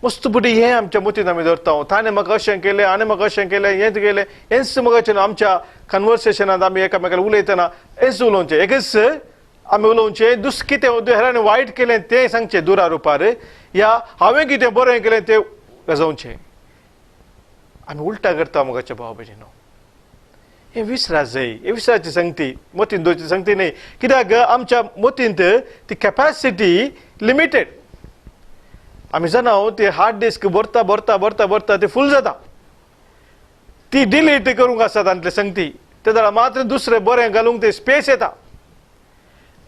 मस्त पुटी हें आमच्या मतींत आमी दवरता, ताणें म्हाका अशें केलें, हाणें म्हाका अशें केलें, हें केलें, हेंच म्हाका आमच्या कन्वर्सेशनांत आमी एकामेकाक उलयतना हेंच उलोवचें, एकच आमी उलोवचें, दुसरें कितें हेरांनी वायट केलें तें सांगचें दुरा रुपार, या हांवें कितें बरें केलें तें गाजोवचें. आमी उल्टा करता मोगाच्या भाव भयणीनो. हें विसरा जाय, हें विसराची संगती मतींत दवरची संगती न्हय, कित्याक आमच्या मतींत ती कॅपॅसिटी लिमिटेड. आमी जाणा ती हार्ड डिस्क भरता भरता भरता भरता ती फूल जाता, ती डिलीट करूंक आसा तांतले संगती, ते जाल्यार मात्र दुसरें बरें घालूंक ते स्पेस येता,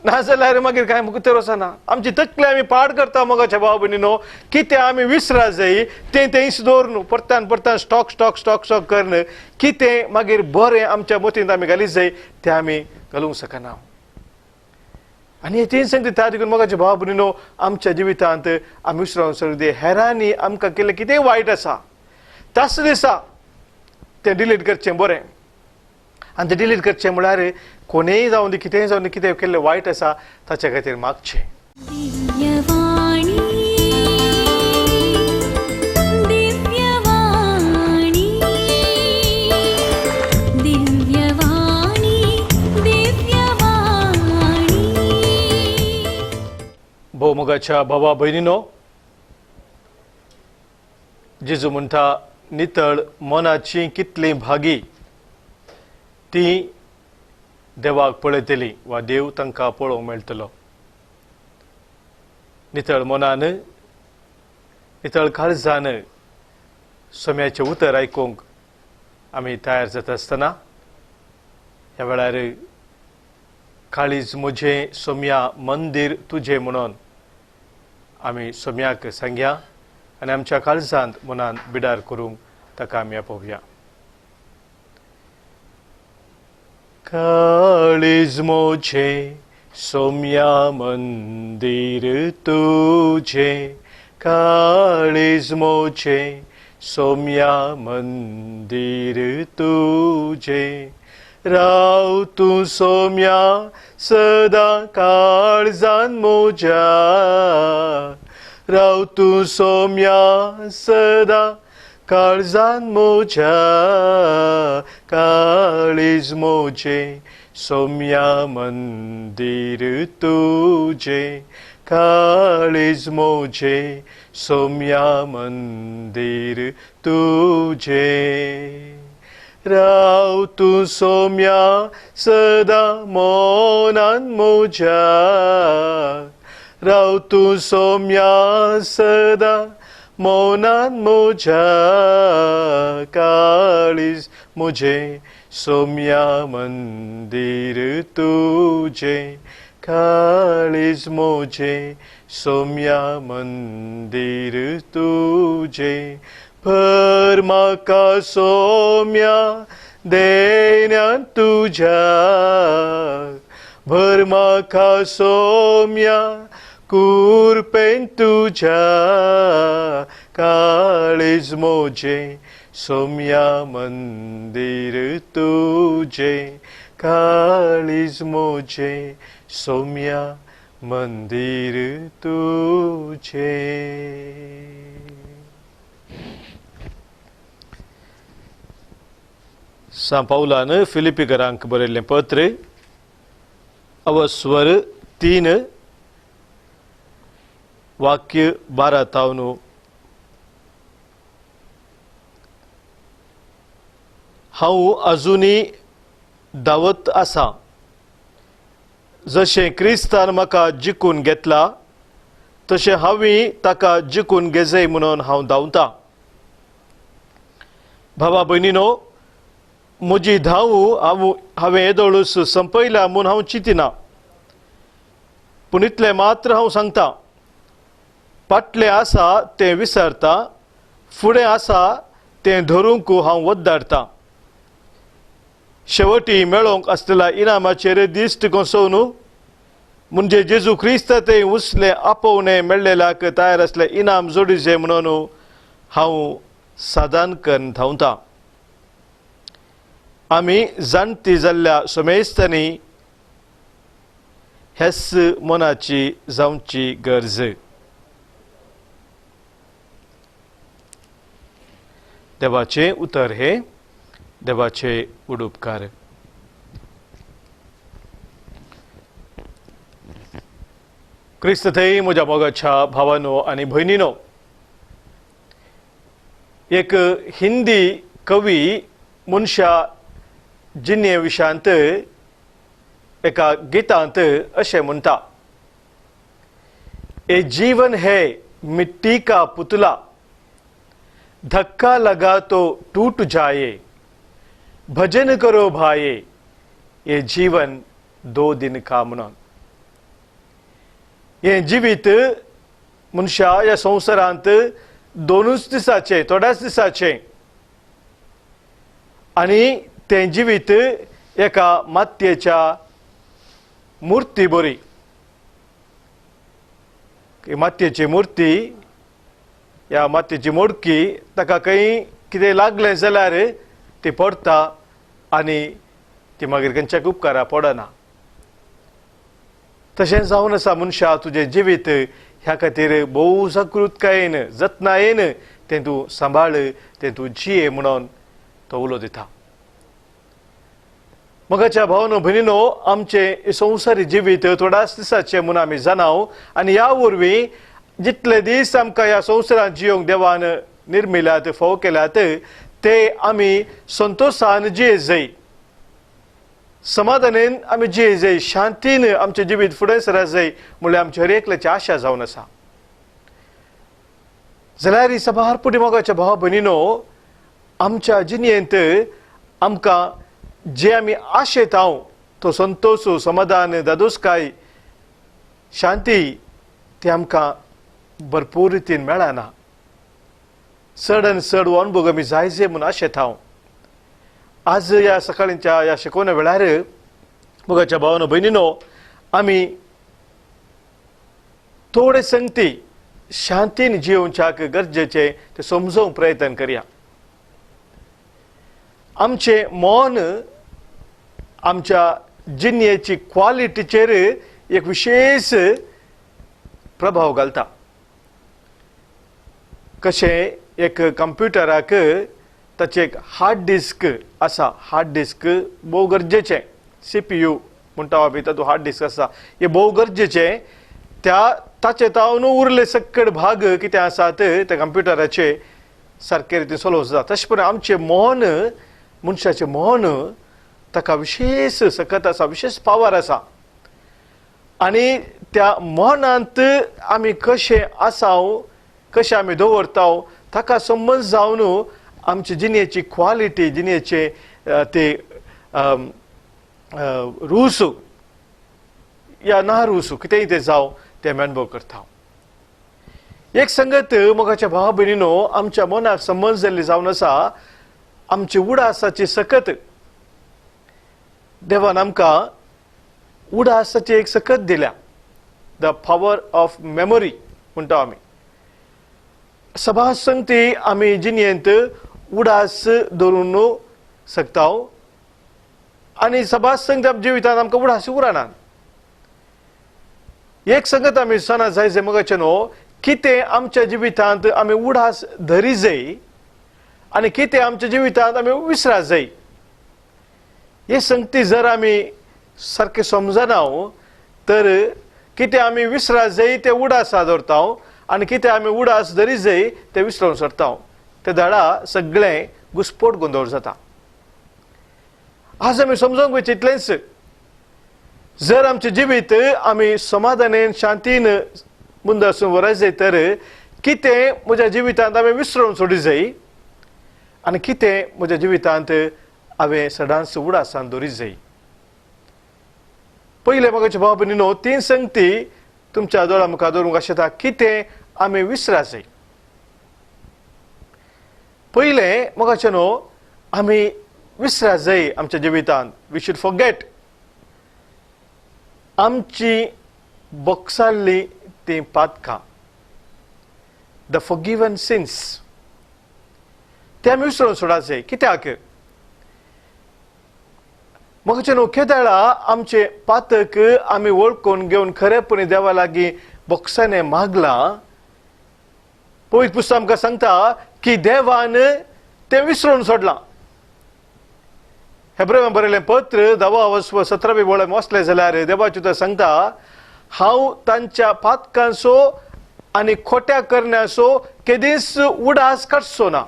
नाजाल्यार मागीर कांय मुखार वचना. आमची तकली आमी पाड करता मोगाच्या भाव भयणीनो, कितें आमी विसरा जाय तें तेंच दवर न्हू, परतान परतान स्टॉक स्टॉक स्टॉक स्टॉक करून कितें मागीर बरें आमच्या मतींत आमी घालीत जाय तें आमी घालूंक शकना. आनी तें सांगता त्या देखून मोगाच्या भाव भयणीनो, आमच्या जिवितांत आमी विसरोंक सगळें हेरांनी आमकां केल्लें कितेंय वायट आसा त्याच दिसा तें डिलीट करचें बरें. आनी तें डिलीट करचें म्हळ्यार कोणेय जावं दी कितेंय जावं दी कितें केल्लें वायट आसा ताच्या खातीर मागचें. भोवमोगाच्या भावा भयणीनो, जेजू म्हणटा नितळ मनाची कितली भागी ती देवाक पळयतली वा देव तांकां पळोवंक मेळटलो. नितळ मनान नितळ काळजान सोम्याचें उतर आयकूंक आमी तयार जाता आसतना ह्या वेळार काळीज म्हजें सोम्या मंदीर तुजें म्हणून आमी सोम्याक सांगया आनी आमच्या काळजांत मनान बिडार करूंक ताका आमी आपोवया. काळीज म्हजें सोम्या मंदीर तुजें, काळीज म्हजें सोम्या मंदीर तुजें, राव तूं सोम्या सदां काळजान म्हज्या, राव तूं सोम्या सदां काळजान म्हज्या, काळीज म्हजें सोम्या मंदीर तुजें, काळीज म्हजें सोम्या मंदीर तुजें, राव तूं सोम्या सदां मनान म्हज्या, राव तूं सोम्या सदां मनान म्हज्या, काळीज म्हजें सोम्या मंदीर तुजें, काळीज म्हजें सोम्या मंदीर तुजें, भर म्हाका सोम्या देण्यान तुज्या, भर म्हाका सोम्या कुरपेन तुज्या, काळीज म्हजें सोम्या मंदीर तुजें, काळीज म्हजें सोम्या मंदीर तुजें. सांत पावलान फिलिपीकरांक बरयल्लें पत्र अवस्वर 3 वाक्य 12 तावन हांव अजुनी धांवत आसा, जशें क्रिस्तान म्हाका जिखून घेतला तशें हांवूय ताका जिखून घेजय म्हणून हांव धांवता. भावा भयणीनो, म्हजी धांव हांव हांवें येदोळूच संपयल्या म्हूण हांव चिंतिना, पूण इतलें मात्र हांव सांगता, फाटलें आसा तें विसरता, फुडें आसा तें धरूंक हांव वद्दारता. शेवटी मेळोवंक आसलेल्या इनामाचेर दिश्ट गोसोवन म्हणजे जेजू क्रिस्त ते उसले आपोवणें मेळ्ळेल्याक तयार आसलें इनाम जोडीचें म्हणून हांव सादान करून धांवता. आमी जाणटी जाल्ल्या समेस्तांनी हेच मनाची जावची गरज. देवाचें उतर हें देवाचे उडुपकार. क्रिस्त थंय म्हज्या मोगाच्या भावानो आनी भयणीनो, एक हिंदी कवी मनशा जिणे विशांत एका गितांत अशें म्हणटा, ए जीवन है मिट्टी का पुतला, धक्का लगा तो टूट जाए, भजन करो भाये, ये जीवन दो दिन का. म्हणून हें जिवीत मनशा ह्या संवसारांत दोनूच दिसाचें, थोड्याच दिसाचें, आनी तें जिवीत एका मातयेच्या मुर्ती बरी. मातयेची मुर्ती ह्या मातयेची मोडकी ताका खंय कितें लागलें जाल्यार ती पडटा आनी ती मागीर खंयच्याक उपकारा पडना. तशें जावन आसा मनशा तुजें जिवीत, ह्या खातीर भोव जागृतकायेन जतनायेन तें तूं सांबाळ, तें तूं जिये म्हणून तो उलो दिता. मोगाच्या भावनो भयणीनो, आमचें संवसारी जिवीत थोड्याच दिसाचें म्हूण आमी जाणाव आनी ह्या वरवीं जितले दीस आमकां ह्या संवसारांत जियोंक देवान निर्मिल्यात, फोव केल्यात, ते आमी संतोशान जिये जाय, समाधानेन आमी जिये जाय, शांतीन आमचें जिवीत फुडें सरा जाय म्हणल्यार आमची हर एकल्याची आशा जावन आसा. जाल्यार ही सभार पुटी मोगाच्या भावा भयणीनो, आमच्या जिणेंत आमकां जे आमी आशेता तो संतोश, समाधान, दादोसकाय, शांती ती आमकां भरपूर रितीन मेळना. चड आनी चड हो अणभव आमी जाय जाय म्हूण आशेता. आज ह्या सकाळींच्या ह्या शिकोवण्या वेळार मोगाच्या भावानो भयणीनो, आमी थोडे संगती शांतीन जियोवच्याक गरजेचें तें समजोवंक प्रयत्न करया. आमचें मन आमच्या जिणेची क्वालिटीचेर एक विशेष प्रभाव घालता. कशें एक कंप्युटराक ताचें एक हार्ड डिस्क आसा, हार्ड डिस्क भोव गरजेचें, CPU म्हणटा आमी तातूंत हार्ड डिस्क आसा, हें भोव गरजेचें. त्या ताचे तावन उरले सकड भाग कितें आसात त्या कंप्युटराचे सारके रितीन चलोवंक जाता. तशें प्रमाणे आमचें मन, मनशाचें मन ताका विशेष सकत आसा, विशेष पावर आसा आनी त्या मनांत आमी कशें आसाव, कशें आमी दवरताव ताका संबंद जावन आमचे जिणेची क्वालिटी, जिणेचे ते रूस या ना रूस कितेंय तें जावं तें आमी अणभव करता. एक संगत मोगाच्या भावा भयणीनो, आमच्या मनाक संबंद जाल्ली जावन आसा आमची उडासाची सकत. देवान आमकां उडासाची एक सकत दिल्या, the power of memory म्हणटा आमी. सभा संगती आमी जिणेंत उडास धरून शकता आनी सभा संगती आमच्या जिवितांत आमकां उडास उरना. एक संगत आमी सणा जाय जाय मोगाचें न्हू, कितें आमच्या जिवितांत आमी उडास धरी जाय आनी कितें आमच्या जिवितांत आमी विसरा जाय. हे संगती जर आमी सारकें समजना तर कितें आमी विसरा जाय तें उडासा दवरता आनी कितें आमी उडास धरी जाय तें विसरून सोडटा. ते धाडा सगळें घुस्पोट गोंदळ जाता. आज आमी समजूंक वयचें इतलेंच, जर आमचें जिवीत आमी समाधानेन शांतीन मुंदासून व्हरत जाय तर कितें म्हज्या जिवितांत हांवें विसरून सोडी जाय आनी कितें म्हज्या जिवितांत हांवें सदांच उडासान दवरीत जाय. पयलें म्हाका भाव भयणीनो, तीन संगती तुमच्या दोळ्या मुखार दवरूंक आशेता, कितें आमी विसरा जाय. पयलें मोगाचें न्हू, आमी विसरा जाय आमच्या जिवितांत, we should forget आमची बोगसाल्ली तीं पातकां, the forgiven since, ते आमी विसरून सोडा जाय. कित्याक मोगाचें न्हू, केदळा आमचें पातक आमी वळखून घेवन खरेपणी देवा लागीं बोगसाने मागलां. पवित्र पुस्तक आमकां सांगता की देवान तें विसरून सोडलां. हेब्रेवां बरयलें पत्र 10 17 वळम वाचलें जाल्यार देवाचें उतर सांगता, हांव तांच्या पातकांचो आनी खोट्या करण्याचो केदीच उडास काडचो ना.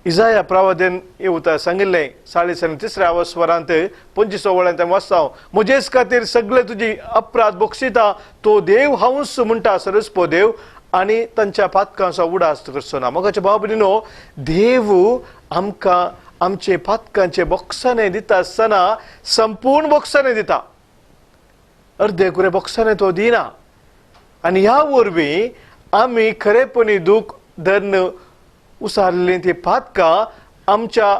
इजाया प्रवादेन हें उतर सांगिल्लें 43 वरांत 25 वळ्यांत वाचता, म्हजेच खातीर सगळे तुजी अपराध बक्षिता तो देव हांवूच म्हणटा सरस्पो देव, आनी तांच्या पातकांचो उडास करचो ना. मोगाचे भाव भयणीनो, देव आमकां आमचे पातकांचे बोक्साने दिता आसतना संपूर्ण बोक्साने दिता, अर्दे कुरे बोक्साने तो दिना. आनी ह्या वरवीं आमी खरेपणी दूख धरून उसारलेली ती पातकां आमच्या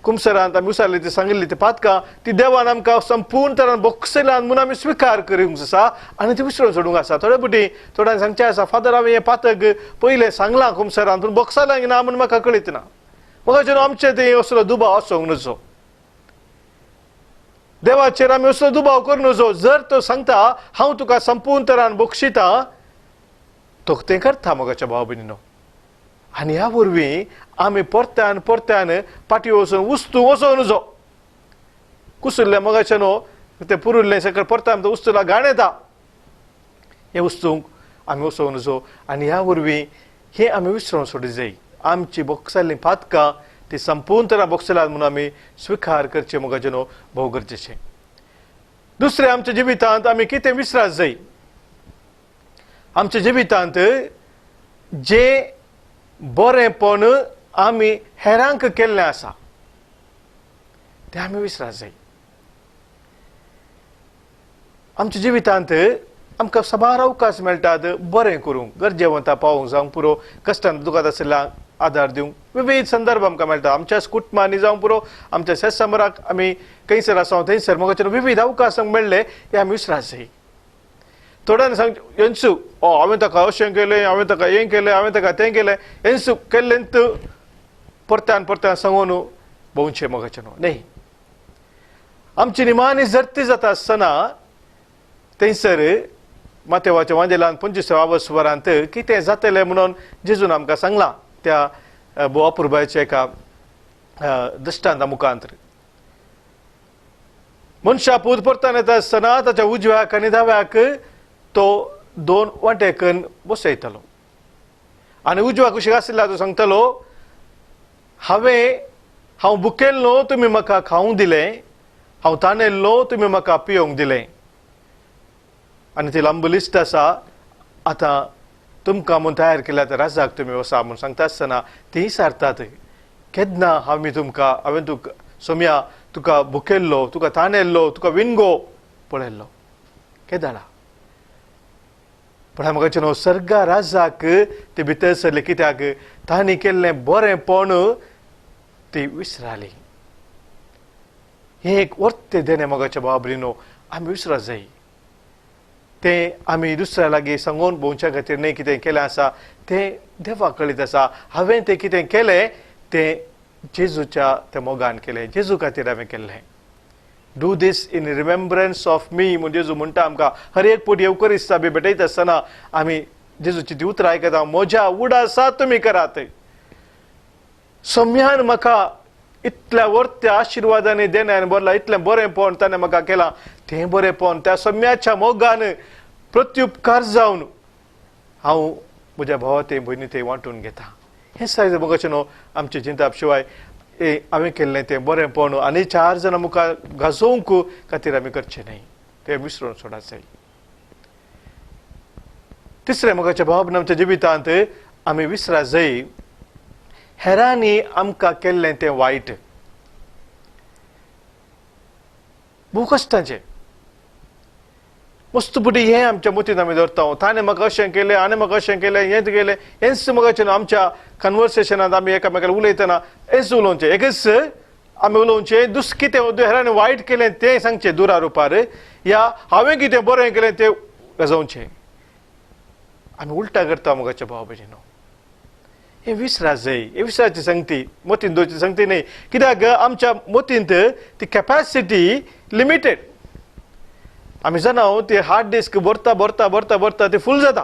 कुमसरांत आमी उसारली ती सांगिल्ली ती पातकां ती देवान आमकां संपूर्ण तरान बोक्सयल्यान म्हूण आमी स्विकार करूंक आसा आनी ती विसरून सोडूंक आसा. थोडे पुटी थोड्यांनी सांगचें आसा, फादर हांवें हें पातक पयलें सांगलां कुमसरांत पूण बोक्सलां ना म्हूण म्हाका कळीत ना. म्हाका आमचें तें असलो दुबाव आसूंक नजो, देवाचेर आमी असलो दुबाव करूं नजो. जर तो सांगता हांव तुका संपूर्ण तरान बक्षिता, तो तें करता मोगाच्या भाव भयणीनो. आनी ह्या वरवीं आमी परत्यान परत्यान पाटी वचून उस्तू वचों नजो. कुसुल्लें मोगाचें न्हू तें पुरुल्लें सगळें परत्यान उस्तुला घाण येता, हें उस्तूंक आमी वचों नजो. आनी ह्या वरवीं हें आमी विसरून सोडूं जाय. आमची बोक्साल्लीं पातकां ती संपूर्ण तरा बोक्सलात म्हणून आमी स्विकार करचें मोगाचें न्हू भोव गरजेचें. दुसरें, आमच्या जिवितांत आमी कितें विसरात जाय. आमच्या जिवितांत जें बरेंपण आमी हेरांक केल्लें आसा तें आमी विसरात जाय. आमच्या जिवितांत आमकां साबार अवकाश मेळटात बरें करूंक, गरजेवंता पावोवंक जावंक पुरो, कश्टान दुखात आशिल्ल्या आदार दिवंक, विविध संदर्भ आमकां मेळटा. आमच्या कुटुंबांनी जावंक पुरो, आमच्या शेतसमराक आमी खंयसर आसा थंयसर मोगाचेर विविध अवकाश मेळ्ळे हे आमी विसरात जाय. थोड्यांनी सांग हेंचू ओ हांवें ताका अशें केलें, हांवें ताका हें केलें, हांवें ताका तें केलें, हेंचू केल्लें परत्यान परत्यान सांगून भोंवचें मोगाचें न्हू. न्ही, आमची निमाणी जर्ती जाता आसतना थंयसर मातेवाच्या वांजेलान 25 वरांत कितें जातलें म्हणून जेजून आमकां सांगलां त्या भोव अपुरबायच्या एका दृश्टांता मुखांत. मनशा पूत परतान येता आसतना ताच्या उजव्याक आनी दाव्याक तो दोन वांटेकन बसयतलो आनी उजव्या कुशीक आशिल्ल्या तो सांगतलो, हांव भुकेल्लो तुमी म्हाका खावंक दिलें, हांव ताणेल्लो तुमी म्हाका पिवंक दिलें. आनी ती लांब लिस्ट आसा, आतां तुमकां म्हूण तयार केल्या त्या राजाक तुमी वसा म्हूण सांगता आसतना तीं सारतात, केन्ना हांवें तुमकां हांवें तुका सोम्या तुका भुकेल्लो, तुका ताणेल्लो, तुका विणगो पळयल्लो केदाळा. पूण म्हाका न्हू सर्गा राजाक ते भितर सरले कित्याक तांणी केल्लें बरेंपण ती विसराली. हें एक वर्ते देणें मोगाच्या भाव भयणीनो आमी विसरा जाय. तें आमी दुसऱ्या लागीं सांगून भोंवच्या खातीर न्हय कितें केलें आसा तें देवाक कळीत आसा. हांवें तें कितें केलें तें जेजूच्या त्या मोगान केलें, जेजू खातीर हांवें केल्लें. Do this in remembrance of me म्हूण जेजू म्हणटा आमकां. हर एक पोट येवकरिस्ता बी भेटयता आसतना आमी जेजूची ती उतरां आयकता, म्हज्या उडासा तुमी करात. सम्यान म्हाका इतल्या वर्त्या आशिर्वादांनी देण्यान भरला, इतलें बरेंपण ताणें म्हाका केलां, तें बरेंपण त्या सम्याच्या मोगान प्रत्युपकार जावन हांव म्हज्या भावा ते भयणी ते वांटून घेता. हें सायज मोगाचें न्हू आमचें चिंताप शिवाय हांवें केल्लें तें बरेंपण आनी चार जाणां मुखार गाजोवंक खातीर आमी करचें न्हय, तें विसरून सोडात जाय. तिसरें, मोगाच्या भाव आमच्या जिवितांत आमी विसरा जाय हेरांनी आमकां केल्लें तें वायट. भोव कश्टांचें मस्त पुटी हें आमच्या मतींत आमी दवरता, ताणें म्हाका अशें केलें, हाणें म्हाका अशें केलें, हें केलें, हेंच मोगाचें न्हू आमच्या कन्वर्सेशनांत आमी एकामेकाक उलयतना हेंच उलोवचें, एकच आमी उलोवचें, दुसरें कितें हेरांनी वायट केलें तें सांगचें दुरा रुपार, या हांवें कितें बरें केलें तें गाजोवचें. आमी उल्टा करता मोगाच्या भाव भयणीनो. हें विसरा जाय. हें विसराची संगती मतींत दवरची संगती न्हय, कित्याक आमच्या मतींत ती कॅपॅसिटी लिमिटेड. आमी जाणा ती हार्ड डिस्क भरता भरता भरता भरता ती फूल जाता,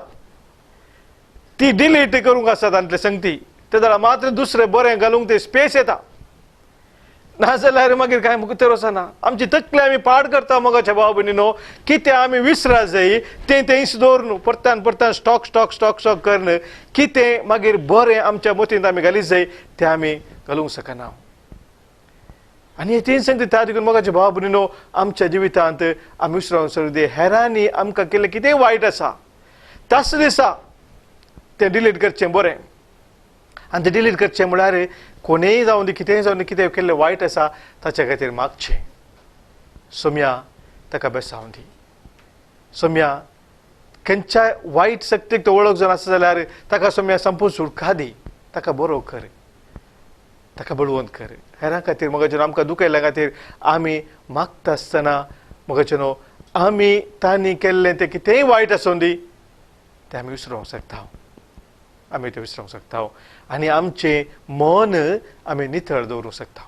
ती डिलीट करूंक आसा तांतले संगती. ते जाल्यार मात्र दुसरें बरें घालूंक ते स्पेस येता, नाजाल्यार मागीर कांय मुखार वचना. आमची तकली आमी पाड करता मोगाच्या भाव भयणीनो, कितें आमी विसरा जाय तें तेंच दवरून परतान परतान स्टॉक स्टॉक स्टॉक स्टॉक करून कितें मागीर बरें आमच्या मतींत आमी घालीत जाय तें आमी घालूंक शकना. आनी हे तीन सांगता त्या देखून मोगाच्या भाव भयणीनो आमच्या जिवितांत आमी विसरोंक सर हेरांनी आमकां केल्लें कितेंय वायट आसा त्याच दिसा तें डिलीट करचें बरें. आनी तें डिलीट करचें म्हळ्यार कोणेय जावं दी कितेंय जावं दी कितें केल्लें वायट आसा ताच्या खातीर मागचें, सोम्या ताका बेसावं दी, सोम्या खंयच्याय वायट शक्तीक तो वळख जावन आसा जाल्यार ताका सोम्या संपूर्ण सुटका दी, ताका बरो कर, ताका बळवंत कर. हेरां खातीर मोगाचें आमकां दुखयल्ल्या खातीर आमी मागता आसतना मोगाचें न्हू आमी तांणी केल्लें तें कितेंय वायट आसूं दी तें आमी विसरूंक शकता, आमी तें विसरूंक शकता आनी आमचें मन आमी नितळ दवरूंक शकता.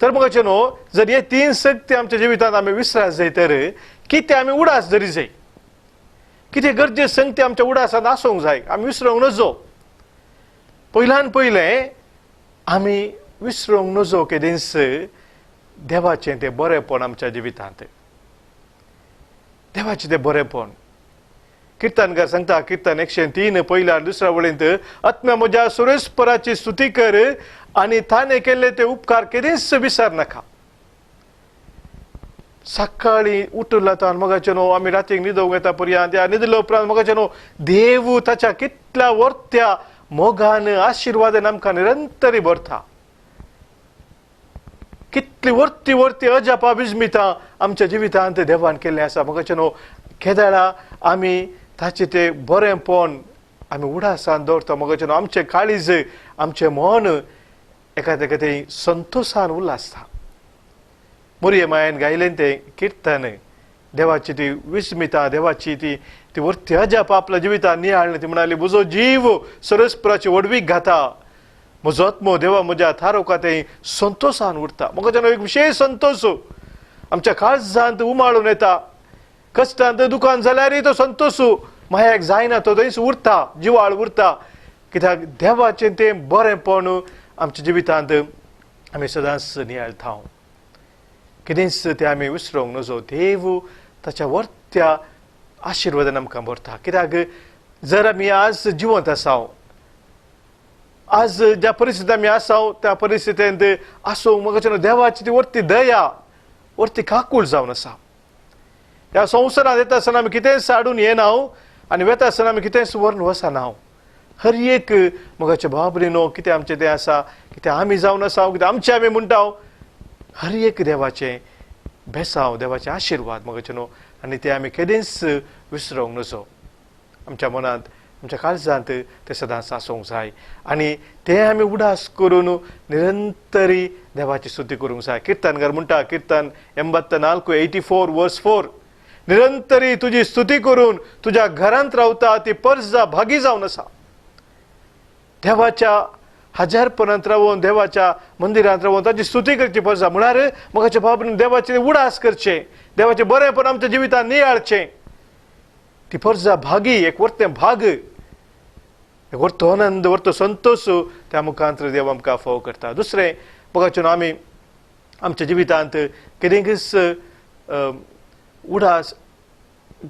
तर मोगाचें न्हू जर हे तीन शक्ती आमच्या जिवितांत आमी विसरात जाय तर कितें आमी उडास धरी जाय, कितें गरजे संगती आमच्या उडासांत आसूंक जाय, आमी विसरूंक नजो. पयल्यान पयलें आमी विसरूंक नजो केदींच देवाचें तें बरेंपण आमच्या जिवितांत, देवाचें तें बरेंपण. किर्तनकार सांगता किर्तन 103 पयल्या आनी दुसऱ्या वळींत, आत्म्या म्हज्या सुरेस्पराची स्तुती कर आनी ताणें केल्ले ते उपकार केदींच विसर नाका. सकाळीं उठला तान मोगाचें न्हू आमी रातीक न्हिदोवंक येता पर्यंत, ह्या न्हिदल्या उपरांत मोगाचें न्हू देव ताच्या कितल्या वर्त्या मोगान आशिर्वादान आमकां निरंतरी भरता. कितली वर्ती वर्ती अजापा विस्मितां आमच्या जिवितांत देवान केल्लें आसा. मोगाचें न्हू केदळा आमी ताचें तें बरेंपण आमी उडासान दवरता. मोगाचें न्हू आमचें काळीज आमचें मन एकादें एकादें संतोशान उल्हासता. मोरये मायेन गायलें तें किर्तन देवाची ती विस्मिता, देवाची ती ती वर्ती अजापा आपल्या जिवितान नियाळ्ळें. ती म्हणाली म्हजो जीव सरस्पराची व्हडवीक घाता, म्हजो आत्मो देवा म्हज्या थारोका तें संतोशान उरता. मोगाचें न्हू एक विशेश संतोश आमच्या काळजांत उमाळून येता. कश्टांत दुकान जाल्यारय तो संतोश मायाक जायना, तो थंयच उरता, जिवाळ उरता. कित्याक देवाचें तें बरेंपण आमच्या जिवितांत आमी सदांच नियाळता. कितेंच तें आमी विसरूंक नजो. देव ताच्या वर्त्या आशिर्वादान आमकां भरता. कित्याक जर आमी आज जिवंत आसा, आज ज्या परिस्थितींत आमी आसा त्या परिस्थितींत आसूंक मोगाचें देवाची ती वर्ती दया वर्ती काकूळ जावन आसा. ह्या संवसारांत येता आसतना आमी कितेंच हाडून येना आनी वेता आसतना आमी कितेंच व्हरून वचना. हर एक मोगाचें भाव भयणीनो कितें आमचें तें आसा, कितें आमी जावन आसा, कितें आमचें आमी म्हणटा, हर एक देवाचें बेसांव, देवाचें आशिर्वाद मोगाचें न्हू आनी तें आमी केदींच विसरूंक नजो. आमच्या मनांत आमच्या काळजांत तें सदांच आसूंक जाय आनी तें आमी उडास करून निरंतरी देवाची स्तुती करूंक जाय. किर्तनकार म्हणटा किर्तन 84 verse 4, निरंतरी तुजी स्तुती करून तुज्या घरांत रावता ती परजा भागी जावन आसा. देवाच्या हजारपणांत रावून देवाच्या मंदिरांत रावून ताची स्तुती करची परजा म्हळ्यार मोगाच्या भाव भयणीनो देवाचें उडास करचें, देवाचें बरेंपण आमच्या जिवितांत नियाळचें. ती परजा भागी एक वर्तें भाग, एक वर्तो आनंद, वर्तो संतोश त्या मुखांत देव आमकां फोव करता. दुसरें मोगाचें न्हू आमी आमच्या जिवितांत केदींकच उडास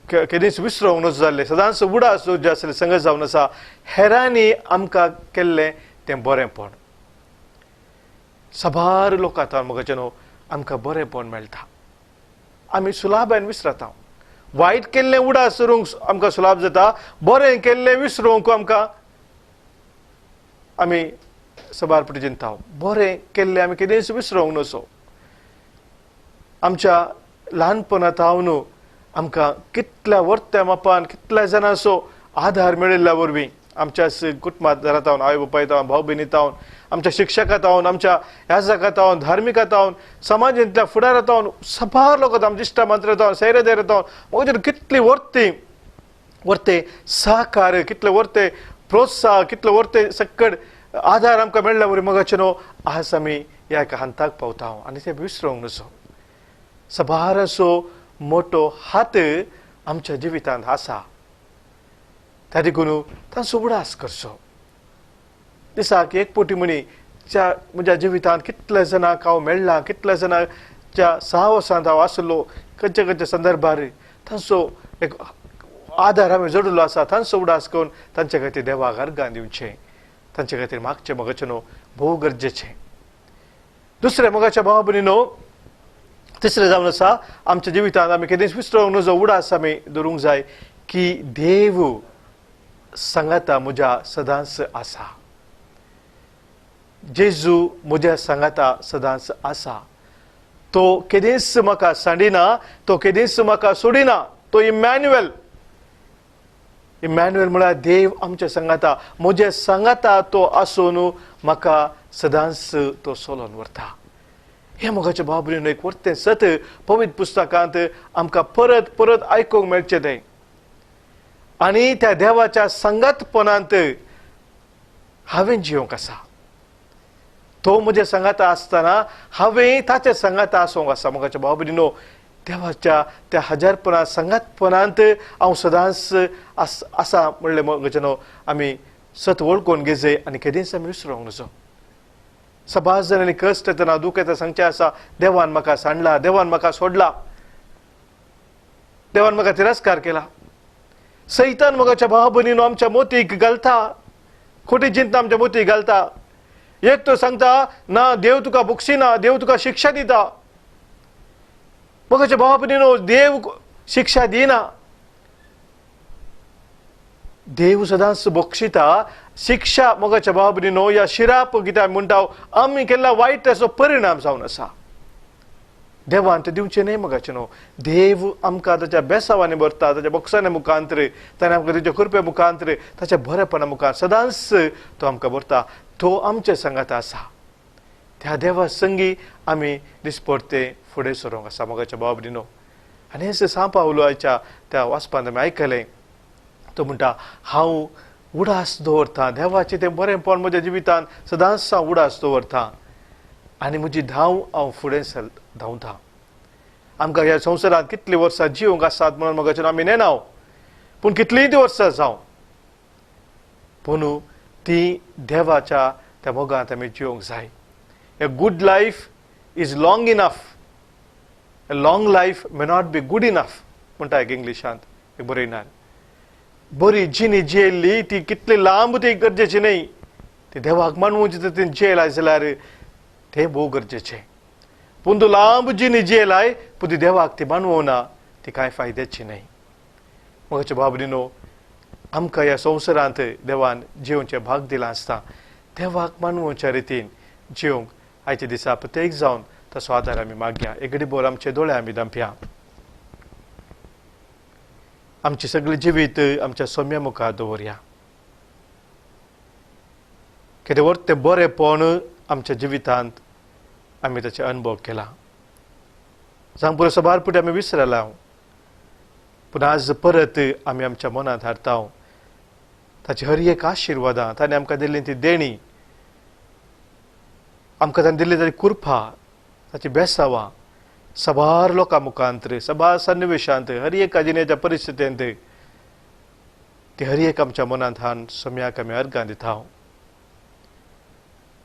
केदींच विसरूंक नजो जाल्लें, सदांच उडास जे आसले संगत जावन आसा हेरांनी आमकां केल्लें तें बरेंपण. साबार लोक आतां मोगाचें न्हू आमकां बरेंपण मेळटा, आमी सुलाभान विसरता. वायट केल्लें उडास करूंक आमकां सुलाभ जाता, बरें केल्लें विसरूंक आमकां आमी साबार पटी चिंता. बरें केल्लें आमी केदींच विसरूंक नजो. आमच्या ल्हानपणांत हांव आमकां कितल्या वर्त्या मापान कितल्या जाणांचो आधार मेळिल्ल्या वरवीं आमच्या कुटुंबांत घरांत आवय बापाय तावन, भाव भयणी तावन, आमच्या शिक्षकां तावन, आमच्या याजकां तावन, धार्मिकां तावन, समाजांतल्या फुडारां तावन, साबार लोकां तावन, इश्टा मंत्र्यां तावन, सैरेदारां तावन मोगाचेर कितली वर्ती वर्ते सहकार, कितले वर्ते प्रोत्साह, कितले वर्ते सक्कड आधार आमकां मेळ्ळ्या वरवीं मोगाचें न्हू आज आमी ह्या एका हंताक पावता आनी तें विसरूंक नजो. साबाराचो मोटो हात आमच्या जिवितांत आसा, त्या देखून तांचो उडास करचो. दिसाक एक पोटी म्हणी च्या म्हज्या जिवितांत कितल्या जाणांक हांव मेळ्ळां, कितल्या जाणांच्या सहवासांत हांव आसलो, खंयच्या खंयच्या संदर्भार तांचो एक आदार हांवें जोडिल्लो आसा, तांचो उडास करून तांचे खातीर देवाक अर्गां दिवचें, तांचे खातीर मागचें मोगाचें न्हू भोव गरजेचें. दुसरें मोगाच्या भावा भयणीनो, तिसरें जावन आसा आमच्या जिवितांत आमी केदींच विसरोंक नजो उडास आमी दवरूंक जाय की देव सांगाता म्हज्या सदांच आसा, जेजू म्हज्या सांगाता सदांच आसा, तो केदींच म्हाका सांडिना, तो केदींच म्हाका सोडिना, तो इमॅन्युएल. इमॅन्युएल म्हळ्यार देव आमच्या सांगाता, म्हज्या सांगाता तो आसून म्हाका सदांच तो सोलोन व्हरता. हें मोगाच्या भाव भयणीनो एक वर्तें सत पवित्र पुस्तकांत आमकां परत परत आयकूंक मेळचें तें. आनी त्या देवाच्या सांगातपणांत हांवें जियोंक आसा, तो म्हज्या सांगाता आसतना हांवें ताच्या सांगाता आसूंक आसा. मोगाच्या भाव भयणीनो, देवाच्या त्या हजारपणा सांगातपणांत हांव सदांच आसा म्हणलें मोगाचें न्हू आमी सत वळखून घेजय आनी केदींच आमी विसरोंक नजो. सबार जाणांनी कश्ट येतना दूख येतना सांगचें आसा, देवान म्हाका सांडला, देवान म्हाका सोडला, देवान म्हाका तिरस्कार केला. सैतान मोगाच्या भाव भयणीनो आमच्या मोतीक घालता, खोटी चिंता आमच्या मोतीक घालता. एक तो सांगता ना देव तुका बक्षिना, देव तुका शिक्षा दिता. मोगाच्या भावा भयणीनो, देव शिक्षा दिना, देव सदांच बक्षिता. शिक्षा मोगाच्या भावा भयणीनो ह्या शिराप कित्याक म्हणटा आमी केल्ला वायट ताचो परिणाम जावन आसा. देवान तें दिवचें न्हय मोगाचें न्हू, देव आमकां ताच्या बेसावांनी भरता, ताच्या बक्षांनी मुखांतर, ताणें आमकां ताच्या कृपे मुखांतर, ताच्या बरेपणा मुखार सदांच तो आमकां भरता, तो आमच्या सांगाता आसा. त्या देवा संगी आमी दिसपडते फुडें सरोंक आसा मोगाच्या भावा भयणीनो. आनी हें सांव पावलो आयच्या त्या वाचपांत आमी आयकलें, तो म्हणटा हांव उडास दवरता देवाचें तें बरेंपण म्हज्या जिवितांत सदांच हांव उडास दवरता आनी म्हजी धांव हांव फुडें धांवता. आमकां ह्या संवसारांत कितलीं वर्सां जिवंक आसात म्हणून मोगाचें आमी नेणाव, पूण कितलींय ती वर्सां जावं, पूण ती देवाच्या त्या मोगांत आमी जिवंक जाय. A good life is long enough, a long life may not be good enough म्हणटा एक इंग्लिशांत एक बरयणार. बरी जिणी जियेल्ली ती कितली लांब ती गरजेची न्हय, ती देवाक मानवची तर ती जियेलाय जाल्यार तें भोव गरजेचें. पूण तूं लांब जिणी जियेलाय पूण ती देवाक ती मानवना, ती कांय फायद्याची न्हय. मोगाच्या भाव भयणीनो, आमकां ह्या संवसारांत देवान जिवचें भाग दिलां आसता, देवाक मानवच्या रितीन जिवंक आयच्या दिसा प्रत्येक जावन तसो आदार आमी मागया. एक घडी भर आमचे दोळे आमी धांपया, आमचें सगळें जिवीत आमच्या सोम्या मुखार दवरया. कितें तें बरेंपण आमच्या जिवितांत आमी ताचे अनुभव केला, जावं पुरो सबार पुटी आमी विसरला, पूण आज परत आमी आमच्या मनांत हाडटा ताची हर एक आशिर्वादां, ताणें आमकां दिल्ली ती देणी, आमकां ताणें दिल्ली ताची कृपा, ताची बेसावां सबार लोकां मुखांत, सबार सन्निवेशांत, हर एका जिणेच्या परिस्थितींत ती हर एक आमच्या मनांत हाडून सम्याक आमी अर्गां दिता.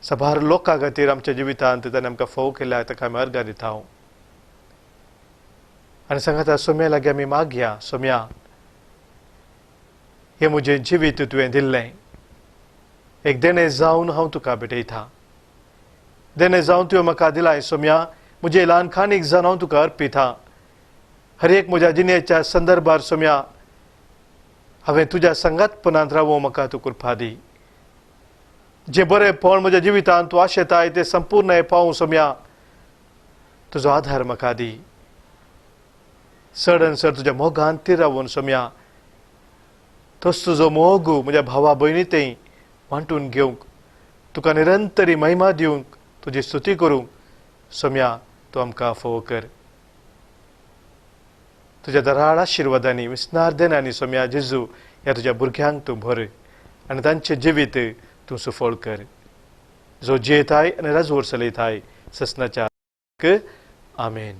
सबार लोकां खातीर आमच्या जिवितांत ताणें आमकां फोव केल्या, ताका आमी अर्गां दिता. आनी सांगता सोम्या लागीं आमी मागया, सोम्या हें म्हजें जिवीत तुवें दिल्लें, एक देणें जावन हांव तुका भेटयता, देणें जावन तुवें म्हाका दिलां सोम्या, म्हजें ल्हान खाणीक जावन हांव तुका अर्पिता. हर एक म्हज्या जिणेच्या संदर्भार सोम्या हांवें तुज्या सांगातपणांत रावूं म्हाका तूं कृपा दी. जें बरेंपण म्हज्या जिवितांत तूं आशेताय तें संपूर्ण पावूं सोम्या, तुजो आधार म्हाका दी. चड आनी चड तुज्या मोगान ती रावून सोम्या, तोच तुजो मोग म्हज्या भावा भयणी थंय वांटून घेवंक, तुका निरंतरी महिमा दिवंक, तुजी स्तुती करूंक सोम्या तूं आमकां फोव कर. तुज्या दराळ आशिर्वादांनी विस्नार देणांनी सोम्या जेजू ह्या तुज्या भुरग्यांक तूं भर आनी तांचें जिवीत तूं सुफळ कर. जो जियेताय आनी राजवट चलयताय ससनाच्या आमेन.